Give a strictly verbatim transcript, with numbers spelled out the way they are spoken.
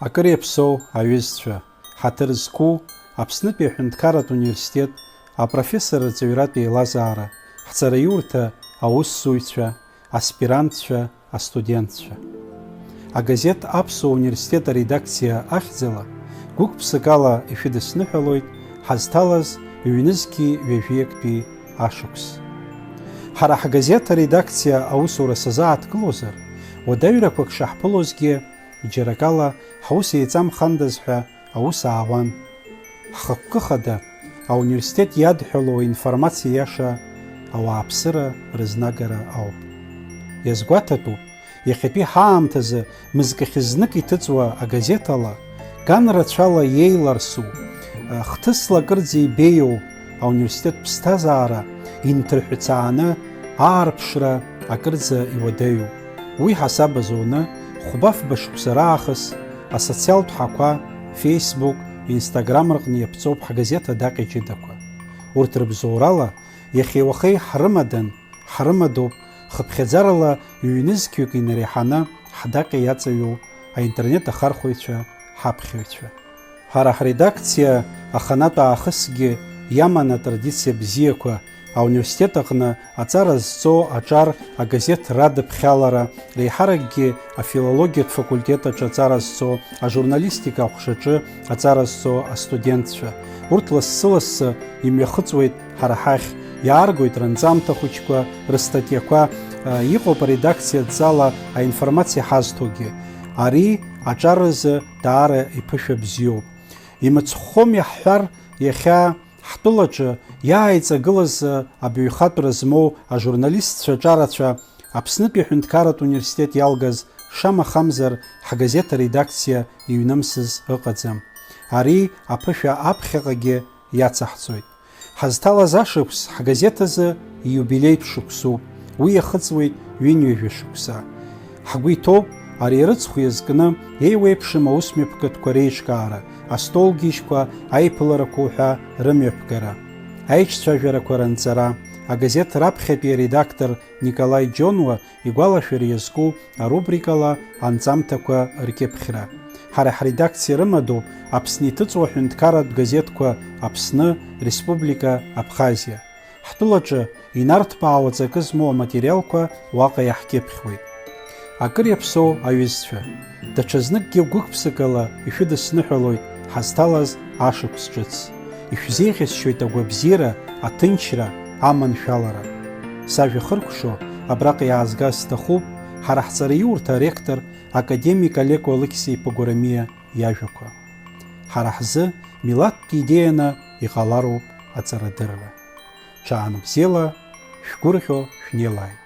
Акыр иаԥсоу аҩызцәа, ҳаҭыр зқәу Аԥснытәи аҳәынҭқарратә университет апрофессорра ҵаҩратә еилазаара, ҳҵараиурҭа аусзуҩцәа, аспирантцәа, астудентцәа. Агазеҭ Аԥсуа университет аредакциа ахьӡала гәык-ԥсыкала ишәыдысныҳәалоит ҳазҭалаз ҩнызқьи ҩажәиактәи ашықәс. Ҳара ҳгазеҭ аредакциа аусура сазааҭгылозар, уадаҩрақәак шаҳԥылозгьы, џьаракала ҳус еиҵамхандаз ҳәа аус аауан. Ҳхықәкы хада, ауниверситет иадҳәало аинформациа иаша ауааԥсыра рызнагара ауп. Иазгәаҭатәуп, иахьатәи ҳаамҭазы мызкахь знык иҭыҵуа агазеҭ ала, ган рацәала иеиларсу, хҭысла акырӡа ибеиоу ауниверситет ԥсҭазаара инҭырҳәцааны аарԥшра акырӡа иуадаҩуп. Уи ҳасаб азуны, хәба-фба шықәса раахыс асоциалтә ҳақәа, Facebook, Instagram рҟны иаԥҵоуп ҳгазеҭ адаҟьа ҷыдақәа. Урҭ рыбзоурала, иахьеи уахеи ҳрымадан, ҳрымадоуп, хыԥхьаӡарала ҩнызқьҩык инареиҳаны ҳдаҟьа иаҵаҩу аинтернет ахархәаҩцәа, ҳаԥхьаҩцәа. Ҳара ҳредакциа аханатә аахысгьы иаман атрадициа бзиақәа, ауниверситет аҟны аҵара зҵо аҿар агазеҭ радыԥхьалара, реиҳаракгьы афилологиатә факультет аҿы аҵара зҵо ажурналистика аҟәшаҿы аҵара зҵо астудентцәа. Урҭ лассы-лассы имҩахыҵуеит ҳара ҳахь, иааргоит ранҵамҭа хәыҷқәа, рыстатиақәа, а, иҟоуп аредакциа адҵала аинформациа ҳазҭогьы. Ари аҿар рзы даара иԥышәа бзиоуп. Имыцхәхом иаҳҳәар, иахьа ҳтәылаҿы иааиҵагылаз абаҩхатәра змоу ажурналистцәа ҿарацәа Аԥснытәи аҳәынҭқарратә университет иалгаз, шамахамзар, ҳгазеҭ аредакциа иҩнымсыз ыҟаӡам. Ари аԥышәа аԥхьаҟагьы иацаҳҵоит. Ҳазҭалаз ашықәс ҳгазеҭ азы ииубилеитә шықәсуп, уи иахыҵуеит ҩынҩажәа шықәса. Ҳгәы иҭоуп ари арыцхә иазкны еиуеиԥшым аусмҩаԥгатәқәа реиҿкаара, астолгьежьқәа, аиԥыларақәа уҳәа рымҩаԥгара, аиҿцәажәарақәа ранҵара, агазеҭ раԥхьатәи аредактор Николаи Џьонуа игәалашәара иазку арубрикала анҵамҭақәа ркьыԥхьра. Ҳара ҳредакциа рымадоуп Аԥсны иҭыҵуа аҳәынҭқарратә газеҭқәа Аԥсны, Республика Абхазиа. Ҳтәылаҿы инарҭбаауа ҵакы змоу аматериалқәа уаҟа иаҳкьыԥхьуеит. Акыр иаԥсоу аҩызцәа, даҽазныкгьы гәык-ԥсыкала ишәыдысныҳәалоит ҳазҭалаз ашықәс ҿыц. Ишәзеиӷьасшьоит агәабзиара, аҭынчра, аманшәалара. Сажәа хыркәшо абраҟа иаазгаз сҭахуп ҳара ҳҵараиурҭа аректор академик Алеко Алықьса-иԥа Гәарамиа иажәақәа. Ҳара ҳзы милаҭтә идеианы иҟалароуп аҵарадырра. Ҽаанбзиала, шәгәырӷьо шәнеилааит.